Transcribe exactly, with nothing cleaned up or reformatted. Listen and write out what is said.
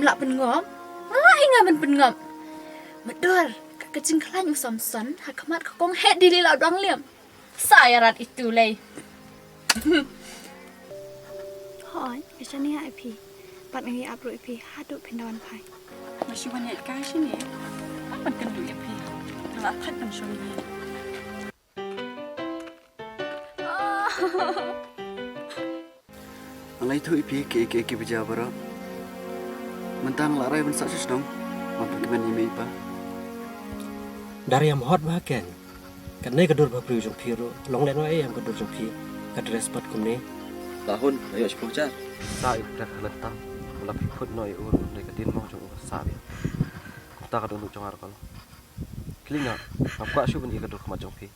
la pyngop. Nga la ïa nga ban pyngop. Madur, ka ka jingkhlaiñ u Samson ha khmat ka kong heh dili la dang liam. Sa ïa rat itu lei. Hoi, ka shane ha ïa phi. Pat ngi ap ruh ïa phi haduh phin da wan phai. Nga shu wan ïa ka shane. Pat ban kynduh ïa phi. Nga la thait ban shong ïa. Nga la ïathuh ïa phi kiei kiei ki ba jia baroh. Mynta nga la rai ban sah sha shnong ban pynkmen ïa mei ïa pa. Dar ïa mhot ba ken. Kane ka dur ba briew jong phi ruh long lehnoh em ka dur jong phi. Ka dress pat kumne. La hun, ayo shiphew hajar. Sa ïa u trek ha lynta. Ba la phi khut noh ïa u ruh dei ka dien mong jong u ba sa ïa. Kumta ka dohnud jong nga ruh ka long. Khie leit noh, ngam kwah shuh ban ïa ka dur khmat jong phi.